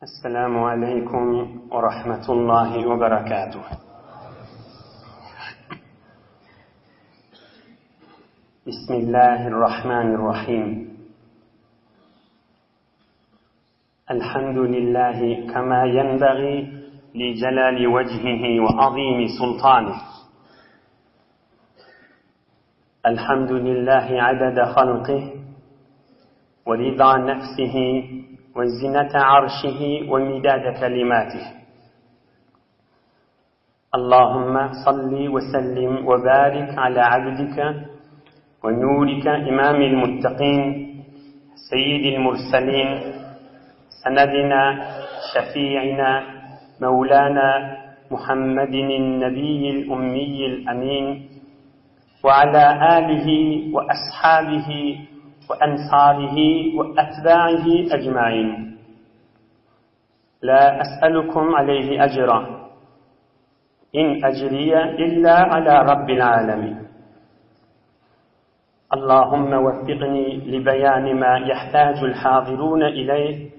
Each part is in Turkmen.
السلام عليكم ورحمة الله وبركاته بسم الله الرحمن الرحيم الحمد لله كما ينبغي لجلال وجهه وعظيم سلطانه الحمد لله عدد خلقه ورضا نفسه وزنة عرشه ومداد كلماته اللهم صل وسلم وبارك على عبدك ونورك إمام المتقين سيد المرسلين سندنا شفيعنا مولانا محمد النبي الأمي الأمين وعلى آله وأصحابه وأنصاره وأتباعه أجمعين لا أسألكم عليه أجرا إن أجري إلا على رب العالمين اللهم وفقني لبيان ما يحتاج الحاضرون إليه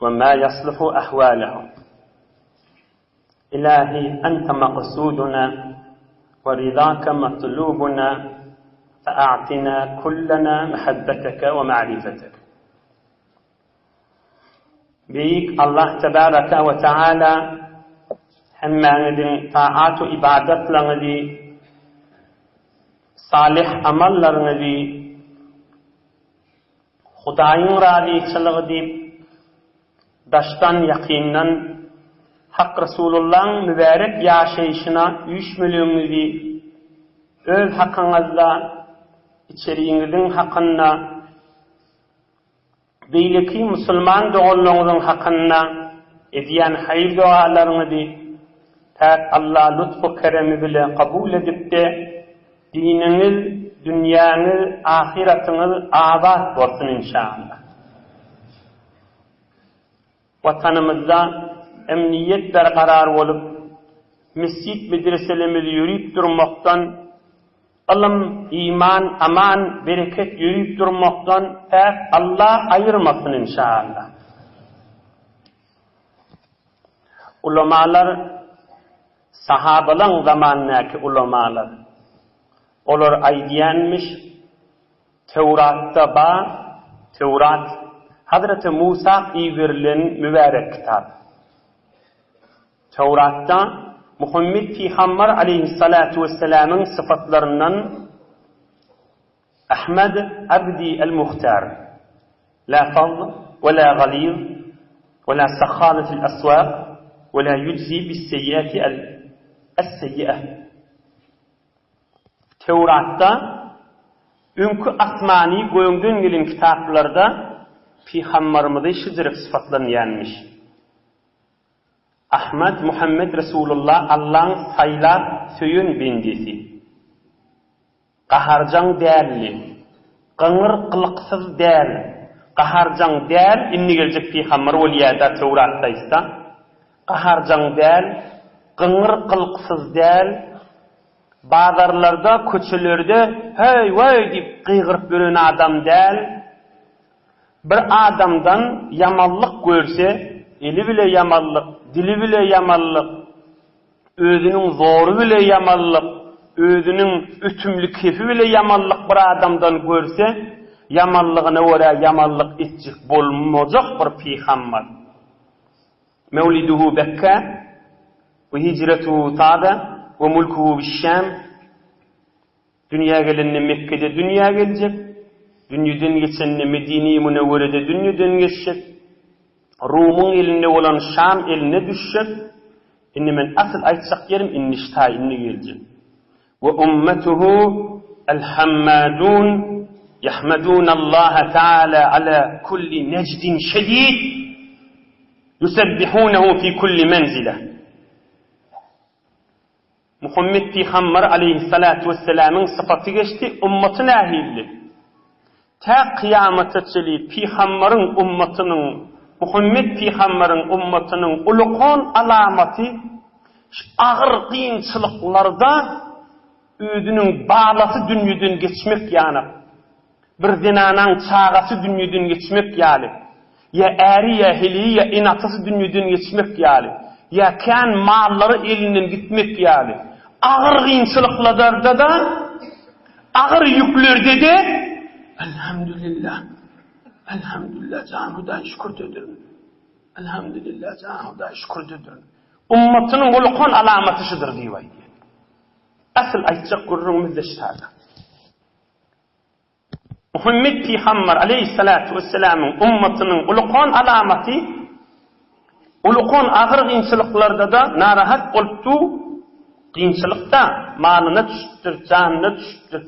وما يصلح أحوالهم إلهي أنت مقصودنا ورضاك مطلوبنا فأعطنا كلنا محبتك ومعرفتك Beýik Allah tebaraka we taala hemmäňiziň taat-u ybadatlaryňyzy, salyh amallaryňyzy Hudaýyň razyçylygy diýip daşdan ýakyndan Hak Resulullaň mübärek ýaşaýşyna üýşmeligiňizi öz hakyňyzda içeriňiziň hakynda Beýleki musulman doganlaryňyzyň hakynda edýän haýyr-dogalaryňyzy Päk Alla lutfu-keremi bile kabul edip-de, diniňiz, dünýäňiz, ahyratyňyz abat bolsun inşallah. Watanymyzda emniýet berkarar bolup, mesjit-medreselerimiz ýörüp durmakdan, Ylym, iman, aman, bereket ýörüp durmakdan päk Alla aýyrmasyn inşallah. Ulamalar sahabalaň zamanyndaky ulamalar. Olar aýdýanmyş Töwratda ba, Töwrat, Hazreti Musa iberilen mübärek kitap. Töwratda Muhammet pygamber aleýhissalatu wessalamyň sypatlaryndan Ahmed abdi el-Muhtar, la fazz we la galiz we la sahhane fil aswak we la ýujzi bis-seýýati es-seýýe. Töwratda, öňki asmany göňden gelen kitaplarda pygambarymyzy şujürek sypatlanýanmyş. Ahmad Muhammed Resulullah Allaň saýlap söýen bendesi. Gaharjaň däldi. Gyňyr gylyksyz däl. Gaharjaň däl indi geljek pygamber bolýada Töwratda aýtsa. Gaharjaň däl, gyňyr gylyksyz däl. Bazarlarda, köçelerde höý weý diýip gygyryp ýören adam däl. Bir adamdan ýamanlyk görse, eli bile ýamanlyk, dili bile ýamanlyk, özüniň zory bile ýamanlyk, özüniň ötümli kefi bile ýamanlyk bir adamdan görse, ýamanlygyna görä ýamanlyk etjek bolmajak bir pygamber. Mewliduhu Bekkä we hijretuhu Tabe we mulkuhu biş-Şam. Dünýä gelende Mekgede dünýä geljek, dünýeden geçende Medine-i Münewwerede dünýeden geçjek, Rumyň elinde bolan Şam eline düşjek, indi men asyl aýtjak ýerim indi ştaý indi geljek. We ummetuhu el-hammadun ýahmadunallaha taala ala kulli nejdin şedid ýusebbihunehu fi kulli menzile. Muhammet pygamber aleýhissalatu wessalamyň sypaty geçdi, ummaty nähilli? Tä kyýamata çeli pygamberiň ummatynyň, Muhammet pygamberiň ummatynyň ulukan alamaty şu agyr kynçylyklarda özüniň balasy dünýeden geçmek ýanak, bir zenanaň çagasy dünýeden geçmek ýaly. Ýa äri, ýa heleýi, ýa ene-atasy dünýeden geçmek ýaly, ýa kän mallary elinden gitmek ýaly agyr kynçylyklarda-da, agyr ýüklerde-de Elhamdülillah, Elhamdülillah, jan Hudaý şükürdedir. Elhamdülillah, jan Hudaý şükürdedir. Ummatynyň ulukan alamaty şudur diýip aýdýar. Asyl aýtjak gürrüňimiz-de şuda. Muhammet pygamber aleýhissalatu wessalamyň ummatynyň ulukan alamaty ulukan agyr kynçylyklarda-da narahat bolupdy, kynçylykda malyna düşüpdir, janyna düşüpdir.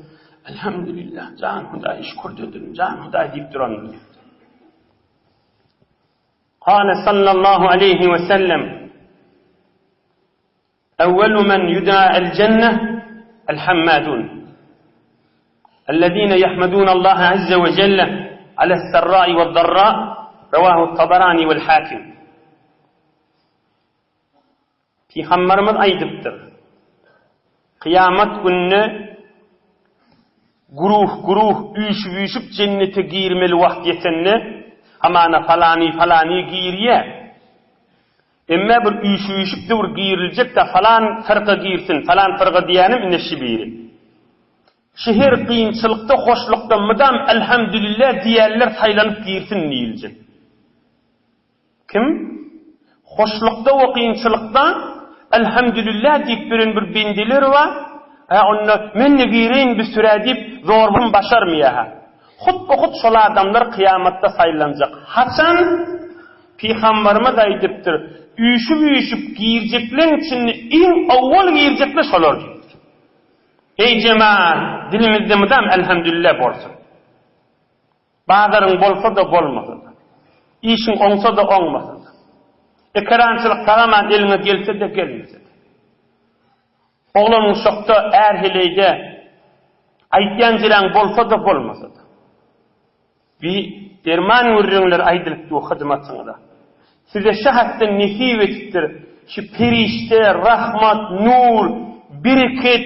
Elhamdülillah, jan Hudaý şükürdedir, jan Hudaý diýip durandyr diýipdir. Kale sallallahu aleýhi we sellem Ewwelu men ýuda el-jenneh el-hammadun. Ellezine ýahmadunallaha azze we jelle ales-sarra'i wed-darra Rawahu Tabarani wel-Hakim. Pygamberimiz aýdypdyr. Kyýamat gününe guruh-guruh üýşüp-üýşüp jennete girmeli wagt ýetende, hamana falany falany girýä. Emmä bir üýşüp-üýşüp döwür giriljek-dä, falan fyrka girsin, falan fyrka diýýänim ine şi biri. Şi her kynçylykda, hoşlukda mydam Elhamdülillah diýýänler saýlanyp girsin diýiljek. Kim? Hoşlukda we kynçylykda Elhamdülillah diýip ýören bir bendeler bar, hä onda men-de gireýin bi sürä diýip zorban başarmaýar-ha. Hut-bu-hut şol adamlar kyýamatda saýlanjak. Haçan? Pygambarymyz aýdypdyr, Üýşüp-üýşüp girjekleň içinde iň owwal girjekler şolar diýipdir. Eý jemaat, dilimizde mydam Elhamdülillah bolsun. Bazaryň bolsa-da bolmasa-da. Işiň oňsa-da oňmasa-da. Ekerançylyk sag-aman eliňe gelse-de gelmese-de. Oglan-uşakda, är-heleýde aýtýan jiräň bolsa-da bolmasa-da. Bi derman gürrüňler aýdylyp dur hyzmatyňyza. Size şu hatdan nesip edipdir, şu perişde, rahmat, nur, bereket,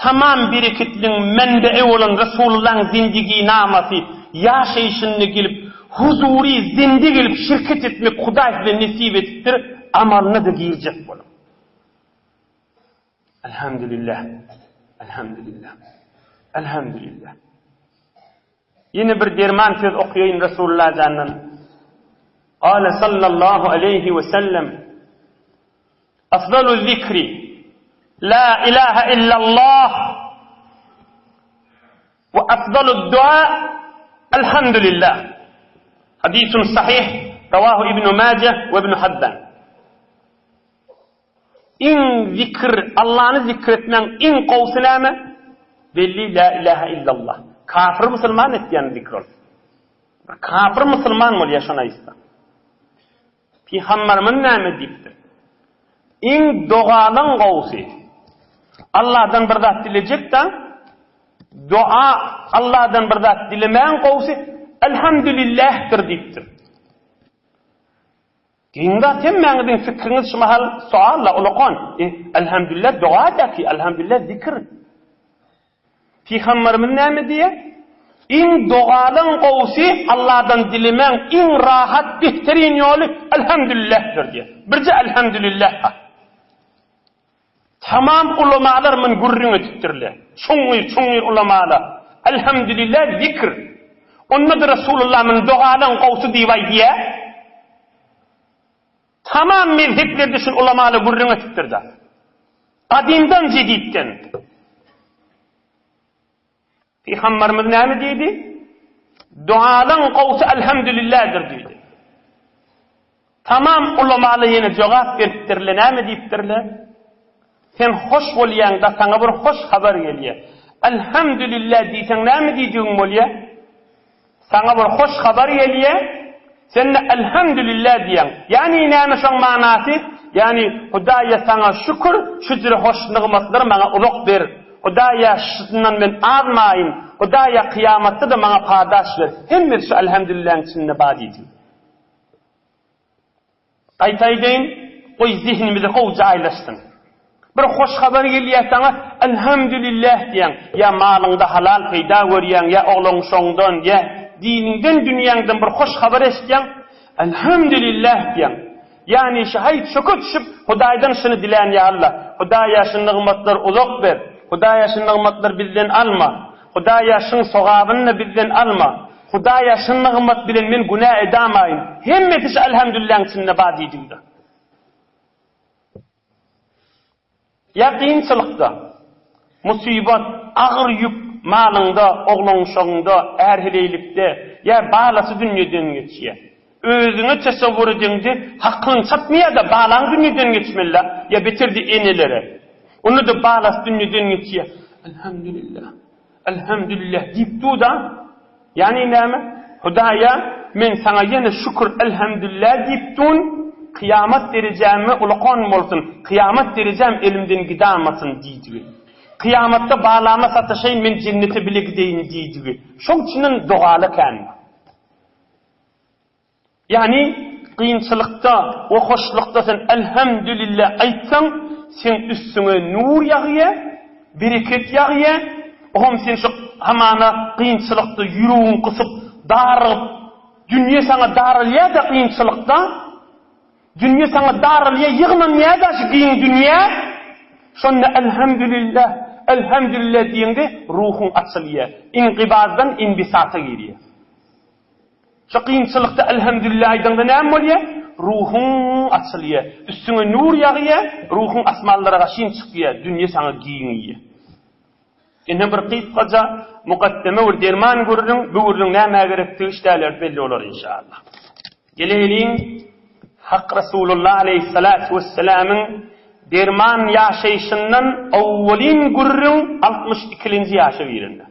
tamam bereketligiň menbei bolan Resulullahyň zindiginamasy, ýaşaýşynda gelip, huzury zinde gelip şirket etmek Hudaý size nesip edipdir, amalyna-da girjek boluň. Elhamdülillah. Elhamdülillah. Elhamdülillah. Ýene bir derman söz okaýyn Resulullah jandan. Gale sallallahu aleyhi ve sellem Afdalu zikri La ilaha illallah ve afdalu dua Elhamdülillah. Hadisun sahih Ravahu İbn Mace ve İbn Habban. Iň zikr, Allany zikr etmäň iň gowusy näme? Belli la ilaha illallah. Kafir musulman etýän zikr ol. Bir kafir musulman bolýar şony aýtsa. Pygamberimiz näme diýipdir? Iň dogalaň gowusy. Allahdan bir zat dilejek-de, dua Allahdan bir zat dilemäň gowusy Elhamdülillahdir diýipdir. Geň zat hemmäňiziň pikiriňiz şu mahal sualla ulakan. E, Elhamdülillah doga däki, Elhamdülillah zikr. Pygamberimiz näme diýýär? Iň dogalaň gowusy Allahdan dilemäň iň rahat behterin ýoly Elhamdülillahdyr diýýär. Birje Elhamdülillah. Tamam ulamalar muny gürrüň edipdirler. Çuňňur, çuňňur ulamalar. Elhamdülillah zikr. Onda-da Resulullah muny dogalaň gowsy diýip aýdýar. Tamam mezheplerde şuny ulamalar gürrüň edipdir-de. Gadymdan jedidden. Pygamberimiz näme diýdi? Dualaň gowsy Elhamdülillahdir diýdi. Tamam ulamalar ýene jogap beripdirler, näme diýipdirler? Sen hoş bolýaňda saňa bir hoş habar gelýär. Elhamdülillah diýseň näme diýdigiň bolýar? Saňa bir hoş habar gelýär, sen-de Elhamdülillah diýýäň. Ýagny näme şoň manasy? Ýagny Hudaýa saňa şükür, şu jüre hoş nygmatlary maňa uzak ber. Hudaýa şundan men azmaýyn. Hudaýa kyýamatda-da maňa padaş ber. Hemmesi şu Elhamdülillahyň içinde bar diýdi. Gaýta aýdaýyn, goý zehnimize gowy jaýlaşsyn. Bir hoş habar gelýär saňa, Elhamdülilläh diýýäň, ýa malyňda halal peýda görýäň, ýa oglan-uşagyňdan, ýa diniňden, dünýäňden bir hoş habar eşidýäň, Elhamdülillah diýýäň. Ýagny şu haý çöke düşüp Hudaýdan şuny dilän ýa Alla, Hudaýa şu nygmatlary uzak ber, Hudaýa şu nygmatlary bizden alma, Hudaýa şuň sogabyny-da bizden alma, Hudaýa şu nygmat bilen men günä edamaýyn. Hemmesi şu Elhamdülillahyň içinde bar diýdigde. Ýa kynçylykda, musybat, agyr ýük malyňda, oglan-uşagyňda, är-heleýlikde, ýa balasy dünýeden geçýär. Özüňe tesewwur edeňde hakyň çatmaýar-da, balaň dünýeden geçmeli-dä, ýa beter-de enelere. Onda-da balasy dünýeden geçýär. Elhamdülillah. Elhamdülillah diýip dur-da. Ýagny näme? Hudaýa, men saňa ýene şükür, elhamdülillah diýip dun, kyýamat derejäme ulakan bolsun, kyýamat derejäm elimden gidamasyn diýdigi. Kyýamatda balama sataşaýyn, men jennete bile gideýin diýdigi. Şoň üçinem dogaly kän. Ýagny, kynçylykda we hoşlukda sen Elhamdülillah aýtsaň, seň üstüňe nur ýagýar, bereket ýagýar, oňam sen şu hamana kynçylykda ýüregiň gysyp, darygyp, dünýe saňa daralýar-da kynçylykda, dünýe saňa daralýar, ýygnanýar-da şu giň dünýä, şonda Elhamdülillah, Elhamdülillah diýeňde ruhuň açylýar, inqibazdan inbisata girýär. Şu kynçylykda Elhamdülillah aýdaňda näme bolýar? Ruhuň açylýar. Üstüňe nur ýagýar, ruhuň asmanlara gaşyn çykýar, dünýe saňa giňeýär. Ine bir gysgaja mukaddeme bir derman gürrüň, bu gürrüň nämä gerekdigi işdäler belli bolar inşallah. Geleýliň Hak Resulullah aleýhissalatu wessalamyň derman ýaşaýşyndan owwalyn gürrüň 62-nji ýaşa girende.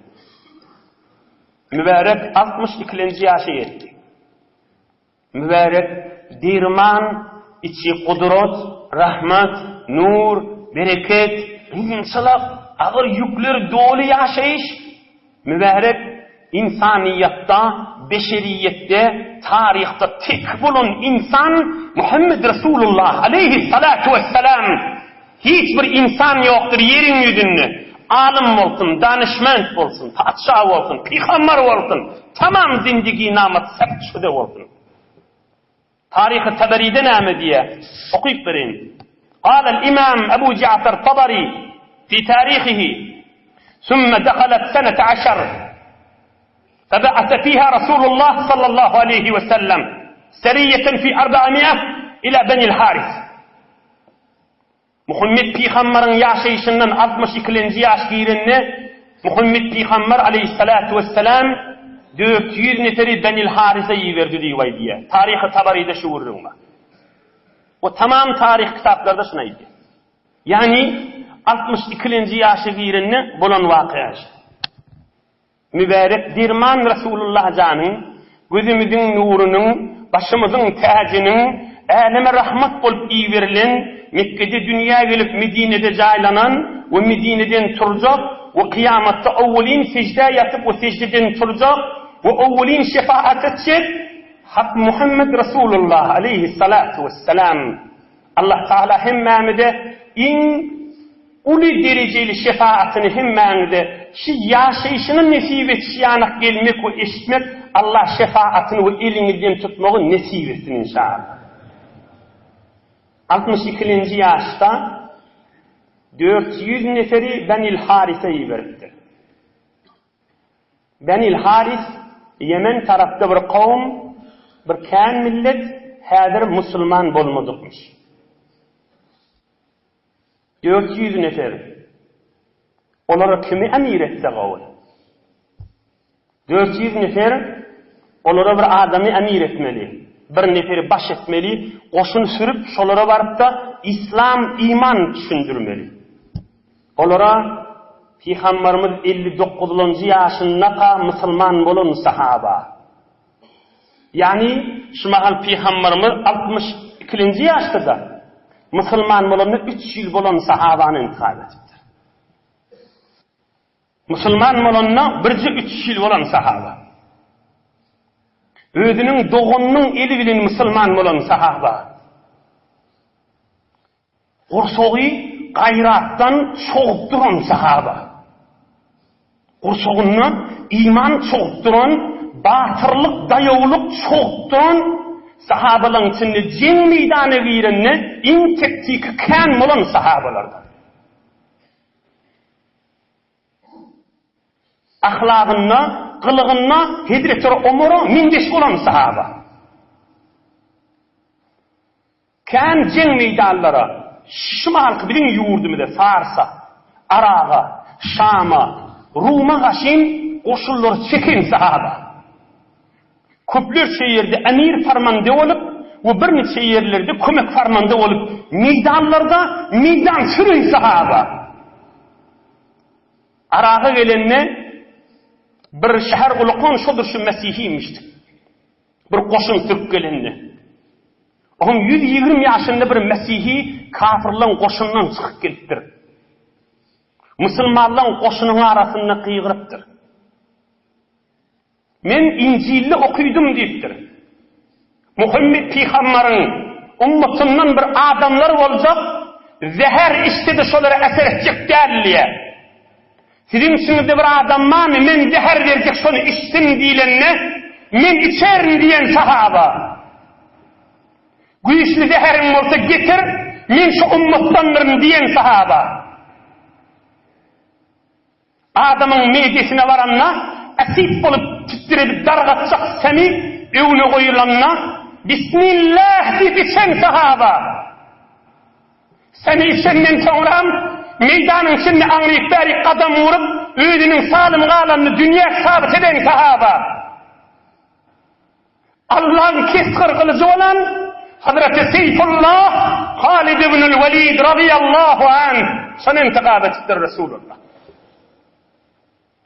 Mübärek 60 ikilenji ýaşa ýetdi. Mübärek derman içi gudrat, rahmat, nur, bereket, kynçylyk, agyr ýükler doly ýaşaýyş. Mübärek ynsanyýetde, beşeriýetde, taryhda tek bolan ynsan Muhammed Resulullah aleýhissalatu wessalam. Hiç bir ynsan ýokdur ýeriň ýüzünde, alym bolsun, danyşment bolsun, patyşa bolsun, pygambar bolsun, tamam zindiginamat sebt şude bolsun. Taryhy Tabaride näme diýýär? Okyp bereýin. Galal imam Abu Ja'far Tabari fi tarihihi Summa dakhalat sanata aşar Feba'ase fiha Rasulullah sallallahu aleyhi ve sellem seriyeten fi arba'ami'e ila Benil Haris. Muhammet pygambaryň ýaşaýşyndan 60 ikilenji ýaş girende, Muhammet pygambar aleýhissalatu wessalam 400 neferi Benil Harise iberdi diýip aýdýar. Taryhy Tabaryda şu gürrüň bar. We tamam taryh kitaplarda şuny aýdýar. Ýagny 60 ikilenji ýaşa girende bolan wakyýa şu. Mübärek derman Resulullah janyň, gözümiziň nurunyň, başymyzyň täjiniň, äleme rahmat bolup iberilen, Mekgede dünýä gelip Medinede jaýlanan we Medineden turjak we kyýamatda owwelin seždä ýatyp we seždeden turjak we owwelin şefaat etjek Hak Muhammed Resulullah aleýhissalatu wessalam. Allah Tagala hemmämize iň uly derejeli şefaatyny hemmäňize şi ýaşaýşyny nesip etşi ýanak gelmek we eşitmek Allah şefaatyny we eliňizden tutmagy nesip etsin inşallah. 62-nji ýaşda 400 neferi Benil Harise iberipdir. Benil Haris Ýemen tarapda bir kowum, bir kän millet häzir musulman bolmadykmyş. 400 nefer. Olara kimi emir etse gowy? 400 nefer olara bir adamy emir etmeli. Bir neferi baş etmeli, goşun sürüp şolara baryp-da islam, iman düşündirmeli. Olara Pygambarymyz 59-lanjy ýaşyndaka musulman bolan sahaba. Ýagny şu mahal Pygambarymyz 62-nji ýaşda-da musulman bolanda üç ýyl bolan sahabany intihap edipdir. Musulman bolanda birje üç ýyl bolan sahaba. Özüniň doganynyň eli bilen musulman bolan sahaba. Gursagy gaýratdan çogup duran sahaba. Gursagynda iman çogup duran, batyrlyk, daýawlyk çogup duran. Sahabalaryň içinde jeň meýdana girende iň tektiki kän bolan sahabalardan. Ahlagynda, gylygynda Hezreti Omara meňzeş bolan sahaba. Kän jeň meýdanlara, şu mahalky biziň ýurdumyza Farsa, Araga, Şama, Ruma gaşyn goşunlary çeken sahaba. Köplerçe ýerde emir farmande bolup we birniçe ýerlerde kömek farmande bolup meýdanlarda meýdan süren sahaba. Araga gelende bir şäher ulakan şodur şu mesihi imişdik. Bir goşun sürüp gelende. Oňam 120 ýaşynda bir mesihi kafirleň goşundan çykyp gelipdir. Musulmanlaň goşunyň arasynda gygyrypdyr. Men Injilde okydym diýipdir. Muhammet pygambaryň ummatyndan bir adamlar boljak, zäher içse-de şolara äser etjek däl diýýär. Siziň içiňizde bir adam barmy, men zäher berjek şony içsin diýlende, men içerin diýen sahaba. Güýçli zäheriň bolsa getir, men şu ummatdandyryn diýen sahaba. Adamyň medesine baranda, asid bolup titredip dargatjak semi öňüne goýulanda, Bismillah diýip içen sahaba. Semi içenden soňram, meýdanyň içinde aňryk-bärik gadam urup, özüniň salym galanyny dünýä sabyt eden sahaba. Allaň kesgir gylyjy bolan Hazreti Seýfullah Halid ibnül Welid razyýallahu anh şony intikap etipdir Resulullah.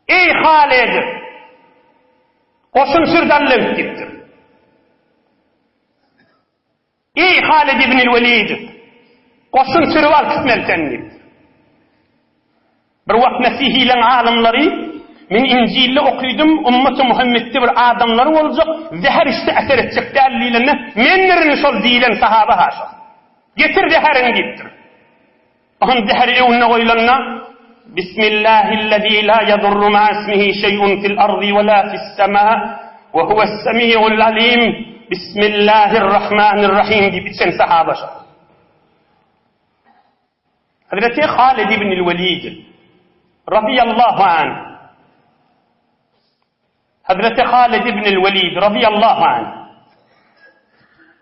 Eý Halid! Goşun sür dalle git diýipdir. Eý Halid ibnül Welid! Goşun sürüp al gitmeli sen diýipdir. Bir wagt mesihileň alymlary, Men Injilde okydym, ummaty Muhammetde bir adamlar boljak, zäher içse äser etjek däl diýlende, Mendirin şol diýlen sahaba haşa. Getir zäheriňi diýipdir. Onuň zäheri öňünde goýlanda, Bismillahillezî lâ yadurru ma'a ismihi şeý'un fil ardy we lâ fis-semâ we huves-semî'ul alîm, Bismillahirrahmanirrahîm diýip içen sahaba şol. Hazreti Halid ibnül Welid razyýallahu anh Hazreti Halid ibnül Welid razyýallahu anh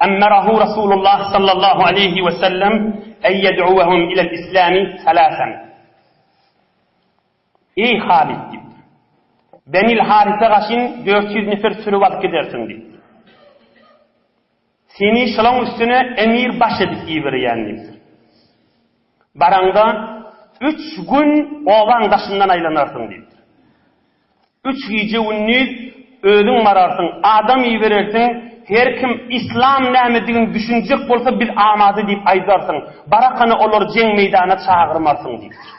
Emmerahu Rasulullah sallallahu aleyhi ve sellem en yed'uwehum ilel islami salasan. Eý Halid diýipdir. Benil Harise gaşyn 400 nefer sürüp alyp gidersiň diýipdir. Seni şolaň üstüne emir baş edip iberýän diýipdir. Baraňda üç gün obaň daşyndan aýlanarsyň diýipdir. Üç gije-gündiz özüň bararsyň, adam iberersiň, her kim yslam nämedigini düşünjek bolsa biz amada diýip aýdarsyň, barakana olary jeň meýdana çagyrmarsyň diýipdir.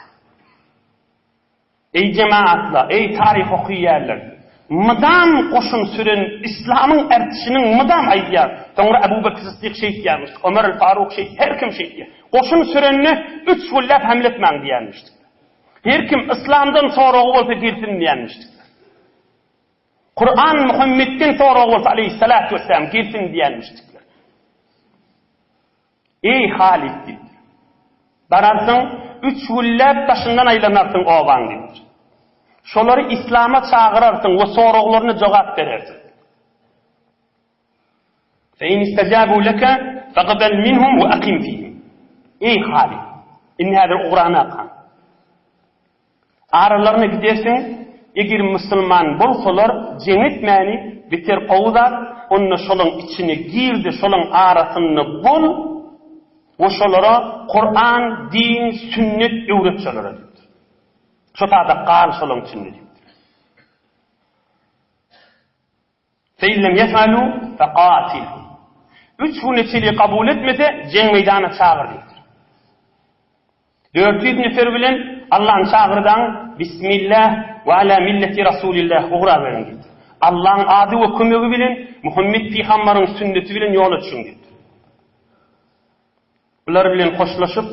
Eý jemagatlar, eý taryh okyýarlar! Mydam goşun süren islamyň ärtişiniň mydam aýdýar. Soňra Ebu Bekr Syddyk şeýtýärmişdik, Ömer el Faruk şeýt, her kim şeýtýär. Goşun sürende üç günläp hemle etmäň diýýärmişdik. Her kim islamdan soragy bolsa gelsin diýýärmişdikler. Kuran Muhammetden soragy bolsa aleýhissalatu wessalam gelsin diýýärmişdikler. Eý, Halid! diýipdir. Bararsyň, üç günläp daşyndan aýlanarsyň obaň diýipdir. Şolary islama çagyrarsyň we soraglaryna jogap berersiň. Fe in istejabu leke feqbel minhum we akim fihim. Eý, Halid! Indi häzir ugranakaň. Aralaryna gidersiň, eger musulman bolsalar, jeň etmäni beter gowy zat, onda şolaň içine gir-de şolaň arasynda bol we şolara Kuran, din, sünnet öwret şolara diýipdir. Şo sada gal şolaň içinde diýipdir. Fe in lem yef'alu feqatilhum. Üç güne çenli kabul etmese, jeň meýdanyna çagyr diýipdir. 400 nefer bilen Allah'ın çagyrdaň Bismillah we ala milleti Rasulillah ugra beriň diýipdir. Allah'ın ady we kömegi bilen Muhammed pygambaryň sünneti bilen ýola düşüň diýipdir. Bular bilen hoşlaşyp,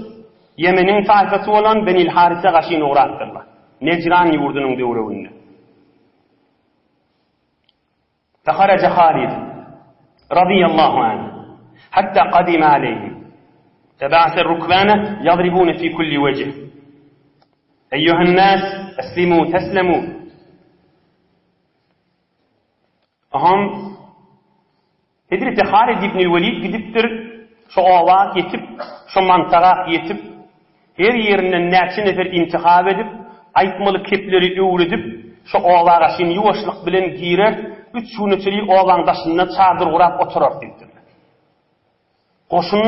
Ýemeniň taýfasy bolan Benil Harise gaşyn ugrapdyrlar. Nejran ýurdunyň döwreginde. Feharaje Halid. Razyýallahu anh. Hatta kadime aleýhim. Feba'ase rukbane ýadribune fi kulli wejh. Eýýuhen nas, eslimu teslemu. Aham Hezreti Halid ibn Welid gidipdir, şo oba ýetip, şo mantaga ýetip, her ýerinden näçe nefer intihap edip, aýtmaly kepleri öwredip, şo oba gaşyn ýuwaşlyk bilen girer, üç güne çenli obaň daşynda çadyr gurap oturar diýipdirler. Goşun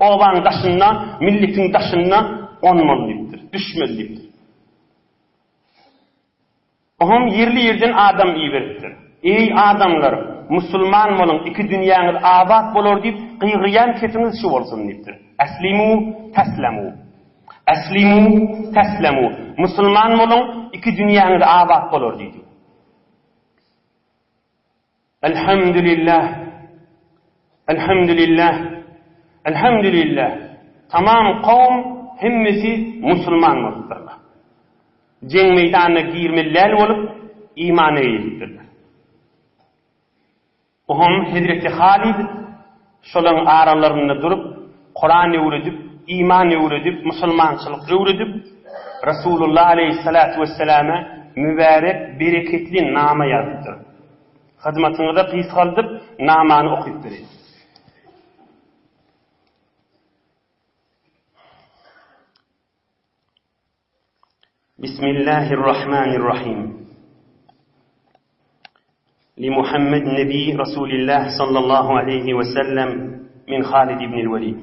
obaň daşynda, milletiň daşynda gonmaly diýipdir, düşmeli diýipdir. Oňam ýerli-ýerden adam iberipdir. Eý, adamlar, musulman boluň, iki dünýäňiz abat bolar diýip gygyrýan kesiňiz şu bolsun diýipdir. Eslimu teslemu. Eslimu teslemu. Musulman boluň, iki dünýäňiz abat bolar diýdi. Elhamdülillah, Elhamdülillah, Elhamdülillah. Tamam kowum hemmesi musulman bolupdyrlar. Jeň meýdanyna girmeli däl bolup, imana eýelipdirler. Oňam hezreti Halid şolaryň aralarynda durup, Kuran öwredip, iman öwredip, musulmançylyk öwredip, Resulullah aleýhissalatu wesselama mübärek, bereketli nama ýazypdyr. Hyzmatyňyza gysgaldyp, namany okyp bereýin. Bismillahirrahmanirrahim. Li Muhammed Nebi Resulillah sallallahu aleyhi ve sellem min Halid ibn Velid.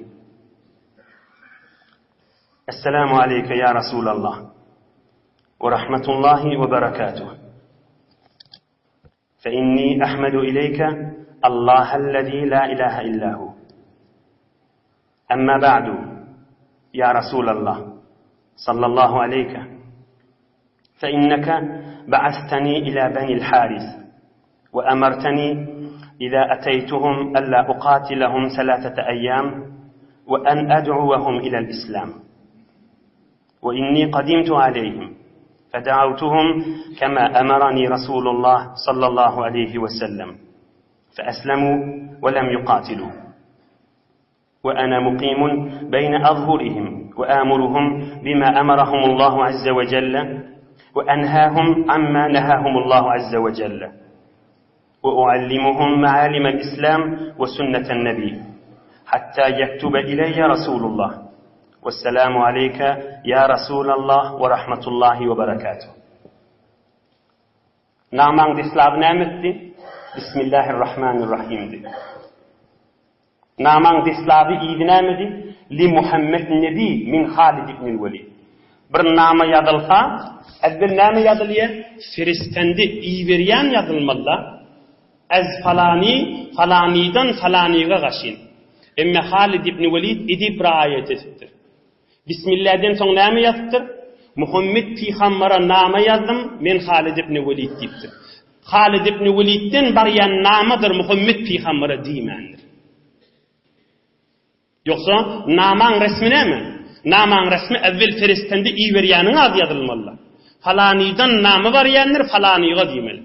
Esselamu aleyke ya Resulallah ve rahmetullahi ve berekatuh. Fe inni ahmedu ileyke Allahellezî la ilahe illa hu. Emma ba'du, ya Resulallah sallallahu aleyke fe inneke ba'asteni ila beni'l Haris ve emerteni iza eteytuhum alla uqatilahum selasete eyyam ve en ed'uwehum ila'l İslam. Ve inni kadimtu aleyhim feda'awtuhum kema emerani Resulullah sallallahu aleyhi ve sellem feeslemu ve lem yuqatilu. Ve ana muqimun beyne azhurihim ve amuruhum bima emerahumullahu azze ve celle ve enhahum amma nehahumullahu azze ve celle. Ve uallimuhum maalimel İslam ve sünneten nebi hatta yektube ileyye Resulullah. Wesselamu aleyke ya Resulallah ve rahmetullahi ve berekatuh. Namaň deslaby näme etdi? Bismillahirrahmanirrahimdi. Namaň deslaby yzy nämedi? Li Muhammet Nebi min Halid ibnil Welid. Bir nama ýazylsa, äwwel näme ýazylýar? Feriştendi iberýän ýazylmaly-da. Ez falany, falanydan falanyga gaşyn. Emme Halid ibn Welid edep raýat edipdir. Bismilläden soň näme ýazypdyr? Muhammet pygambara nama ýazdym, men Halid ibn Welid diýipdir. Halid ibn Welidden barýan namadyr Muhammet pygambara diýmändir. Ýogsa namaň resmi näme? Namaň resmi äwwel ferestende iberýäniň ady ýazylmalydyr. Falanydan nama barýandyr, falanyga diýmeli.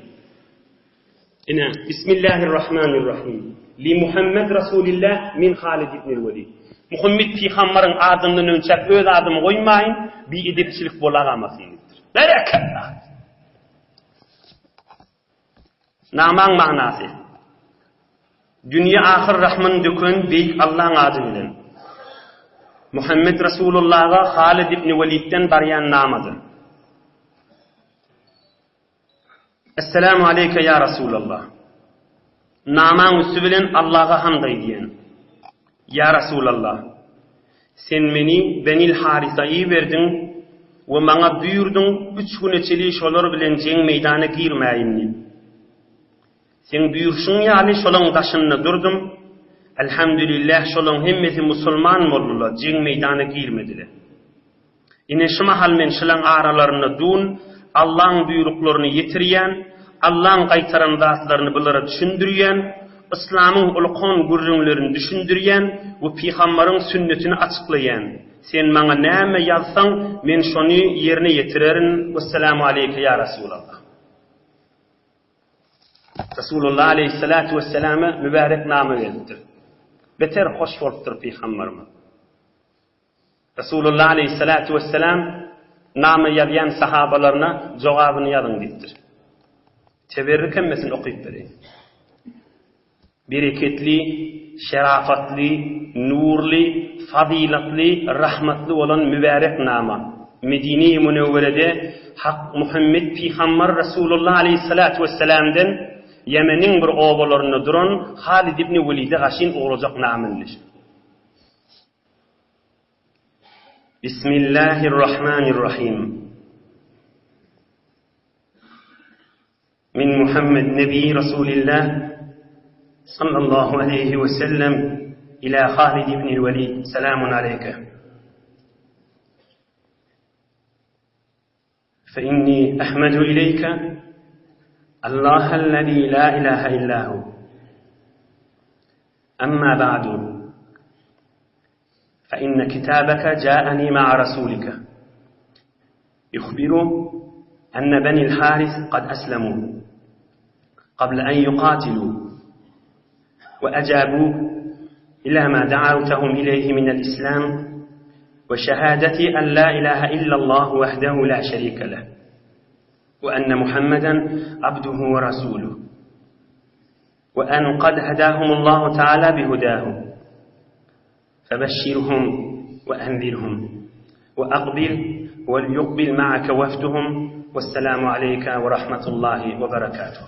Ine, Bismillahirrahmanirrahim. Li Muhammed Rasulillah min Halid ibn Welid. Muhammet pygambaryň adyndan önçäk öz adymy goýmaýyn, biedepçilik bolagamasyn diýipdir. Berekella! Namaň manasy. Dünýä ahyr rahmyny döken Beýik Allaň ady bilen. Muhammet Resulullaha Halid ibn Welidden barýan namadyr. Esselamu aleýke ýa Resulallah. Namaň üsti bilen Allaha hamd aýdýan. Ýa Resulallah! Sen meni Benil Harisa iberdiň we maňa buýurdyň üç güne çeli şolar bilen jeň meýdana girmäýin diýip. Seň buýurşyň ýaly şolaň daşynda durdum. Elhamdülillah şolaň hemmesi musulman boldular, jeň meýdana girmediler. Ine şu mahal men şylaň aralarynda dun, Allaň buýruklaryny ýetirýän, Allaň gaýtaran zatlaryny bulara düşündirýän, Yslamyň ulkan gürrüňlerini düşündirýän we pygambaryň sünnetini açyklaýan. Sen maňa näme ýazsaň, men şony ýerine ýetirerin. Wesselamu aleýke ýa Resulallah. Resulullah aleýhissalatu wesselama mübärek nama gelipdir. Beter hoş bolupdyr pygamberimiz. Resulullah aleýhissalatu wesselam nama ýazýan sahabalaryna jogabyny ýazyň diýipdir. Teberrik hemmesini okyp bereýin. Bereketli, şerafatly, nurly, fazylatly, rahmatly bolan mübärek nama, Medine-i Münewwerede Hak Muhammet pygamber Resulullah aleýhissalatu wesselamden Ýemeniň bir obalarynda duran Halid ibn Welide gaşyn ugrajak nama indi şu. Bismillahirrahmanirrahim. Min Muhammed Nebi Resulillah sallallahu aleyhi ve sellem ila Halid ibn Velid selamun aleyke. Fe inni ahmedu ileyke Allah ellezî la ilahe illa hu. Amma ba'du. Fe inne kitabeke ca'ani ma'a rasulike. يخبر أن بني الحارث قد أسلموا قبل أن يقاتلوا وأجابوا إلى ما دعوتهم إليه من الإسلام وشهادة أن لا إله إلا الله وحده لا شريك له وأن محمدا عبده ورسوله وأن قد هداهم الله تعالى بهداه فبشرهم وأنذرهم وأقبل وليقبل معك وفدهم والسلام عليك ورحمة الله وبركاته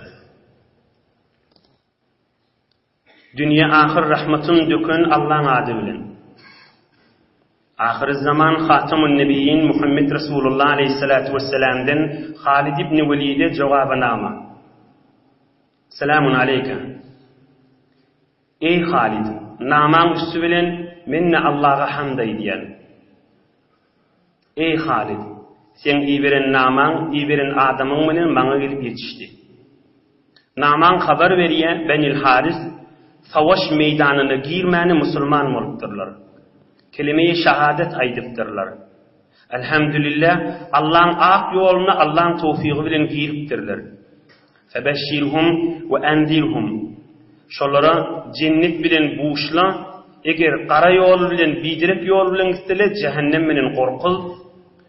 Dünýä ahyr rahmatyn döken Allaň ady bilen. Ahyry zaman Hatamun Nebiýin Muhammet Resulullah aleýhissalatu wessalamden Halid ibn Welide jogabanama. Selamun aleýke. Eý Halid, namaň üsti bilen men-de Allaha hamd aýdýan. Eý Halid, seň iberen namaň iberen adamyň bilen maňa gelip ýetişdi. Namaň habar berýä Benil Haris savaş meýdanyna girmäni musulman bolupdyrlar. Kelimeýi şahadet aýdypdyrlar. Elhamdülillah, Allaň ak ýoluna Allaň towfygy bilen giripdirler. Febeşşirhum we enzirhum, Şolara jennet bilen buşla, eger gara ýol bilen, biderek ýol bilen gitseler, jähennem bilen gorkuz.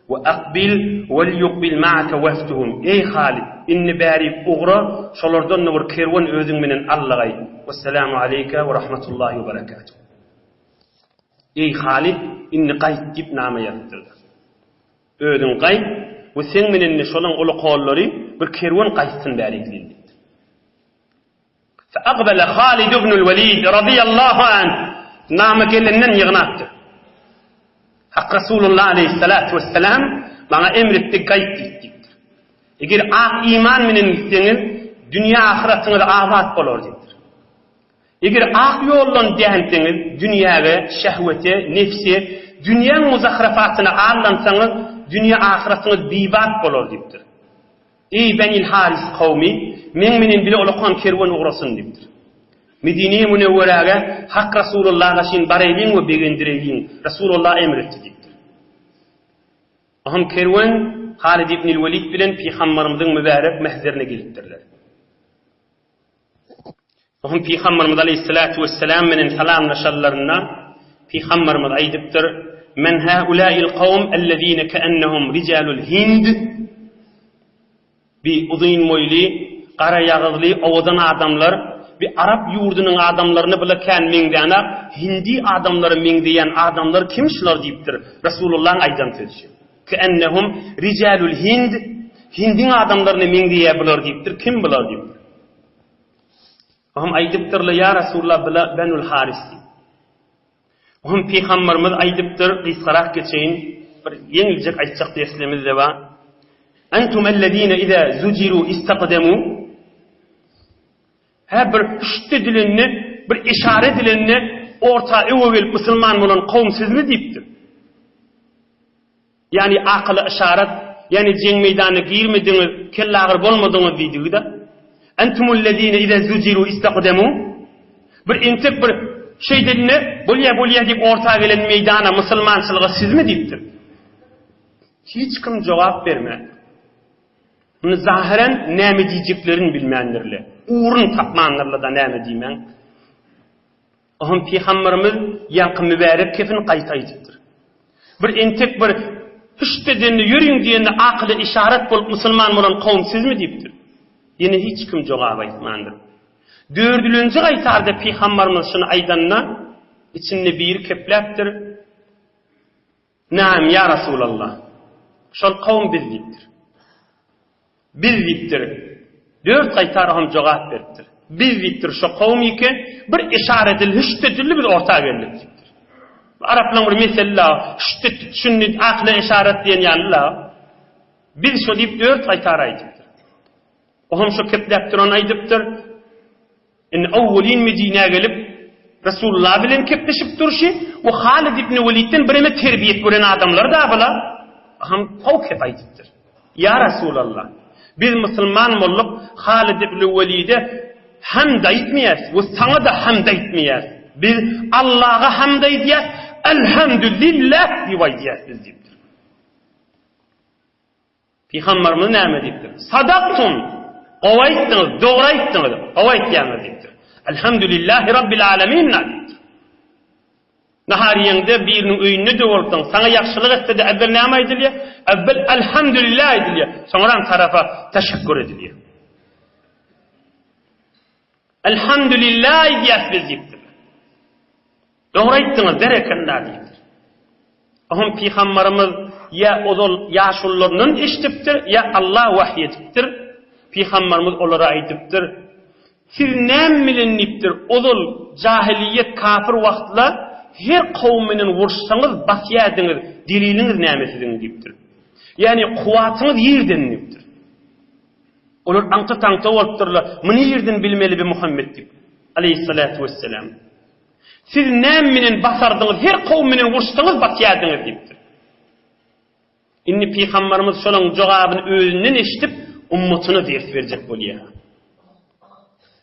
We akbil welýukbil ma'ake wefduhum, Eý Halid, indi bärik ugra, şolardan-da bir kerwen özüň bilen al-lagaý. Wesselamu aleýke we rahmetullahi we berekatuh. Eý Halid, indi gaýt diýip nama ýazypdyrlar. Özüň gaýt we seň bilen-de şolaň uly-kollary bir kerwen gaýtsyn bärik diýipdir. Fe akbele Halid ibnül Welid razyýallahu anh nama gelenden ýygnapdyr. Hak Resulullah aleýhissalatu wesselam maňa emr etdi gaýt diýip diýipdir. Eger ak iman bilen gitseňiz, dünýä ahyratyňyz abat bolar diýipdir. Eger ak ýoldan dänseňiz, dünýäge, şehwete, nebse, dünýäň muzahrafatyna aldansaňyz, dünýe-ahyratyňyz bibat bolar diýipdir. Eý, Benil Haris kowmy, meň menen bile olakan kerwen ugrasyn diýipdir. Medine-i Münewweräge Hak Rasulullaga şin baraýlyň we begendireýliň, Rasulullah emr etdi diýipdir. Ohm kerwen Halid ibnil Welid bilen Pygambarymyzyň mübärek mähzerine gelipdirler. Soň Pygamberimiz aleýhissalatu wessalam bilen salamlaşanlarynda Pygamberimiz aýdypdyr, Men haula'il kawm ellezine keennehum rijalul hind Bi uzyn boýly, gara ýagyzly, owadan adamlar, bi arap ýurdunyň adamlaryna bile kän meňzänak, hindi adamlara meňzeýän adamlar kim şular diýipdir. Resulullahyň aýdan sözi şu. Keennehum rijalul hind Hindiň adamlaryna meňzeýär bular diýipdir. Kim bular diýipdir. Ohm aýdypdyrlar, Ýa Resulallah, bula Benul Haris diýip. Ohm pygamberimiz aýdypdyr, gysgarak geçeýin, bir ýeňiljek aýtjak derslemiz-de bar. Entum ellezine iza zujiru istaqdemu Hä bir hüşt edilende, bir işara edilende orta öňe gelip musulman bolan kowum sizmi diýipdir. Ýagny akyla yşarat, ýagny jeň meýdanyna girmediňiz, kellagyr bolmadyňyz diýdigi-de. Entumul-lezine ize zujiru istakdemu Bir entek bir şeýdilende, bolýa, bolýa diýip orta gelen meýdana, musulmançylyga sizmi diýipdir. Hiç kim jogap bermändir. Muny zahyren näme diýjeklerini bilmändirler. Ugrun tapmandyrlar-da näme diýmäň. Oňam pygamberimiz ýaňky mübärek kefini gaýta aýdypdyr. Bir entek bir hüşt edende ýörüň diýende akyla yşarat bolup musulman bolan kowum sizmi diýipdir. Ýene hiç kim jogap aýtmandyr. Dördülenji gaýtarda pygamberimiz şuny aýdanda içinde biri kepläpdir. Naam, ýa Rasulallah! Şol kowum biz diýipdir. Biz diýipdir. Dört gaýtar hem jogap beripdir. Biz diýipdir, şo kowum ike bir yşara edildi, hüşt edildi, biz orta geldik diýipdir. Bu araplaryň bir meseli-la, hüşt etdi, düşündi, akyla yşarat diýen ýaly-la. Biz şo diýip dört gaýtar aýdypdyr. O hem şo kepläp duran aýdypdyr. Indi owwelin Medinä gelip, Resulullah bilen kepleşip durşy we Halid ibn Welidden bireme terbiýet gören adamlar da bula ham gowy kep aýdypdyr. Ýa Resulallah, biz musulman bolduk, Halid ibn Welide hamd aýtmaýas we saňa-da hamd aýtmaýas. Biz Allaha hamd aýdýas, Elhamdülillah diýip aýdýas biz diýipdir. Pygamberimiz näme diýipdir? Sadaktum! Gowy aýtdyňyz, dogry aýtdyňyz, gowy aýtýaňyz diýipdir. Elhamdülillahi Rabbil alemin diýipdir. Nahar iýeňde biriniň öýünde-de bolsaň, saňa ýagşylyk etse-de äwwel näme aýdylýar? Äwwel Elhamdülillah aýdylýar, soňram tarapa teşekkür edilýär. Elhamdülillah aýdýas biz diýipdir. Dogry aýtdyňyz, berekella diýipdir. Oňam pygambarymyz ýa ozal ýaşulularyndan eşidipdir, ýa Allah wahyý edipdir. Pygambarymyz olara aýdypdyr, Siz näme bilen diýipdir, ozal jahylyýet kafir wagtla her kowum bilen uruşsaňyz basýadyňyz, deliliňiz näme siziň diýipdir. Ýagny kuwwatyňyz ýerden diýipdir. Olar aňta-taňta bolupdyrlar, Muny ýerden bilmeli bi Muhammet diýip, aleýhissalatu wesselam. Siz näme menen basardyňyz, her kowum menen uruşsaňyz basýardyňyz diýipdir. Indi pygambarymyz şolaň jogabyny özünden eşidip, ummatyna ders berjek bolýar.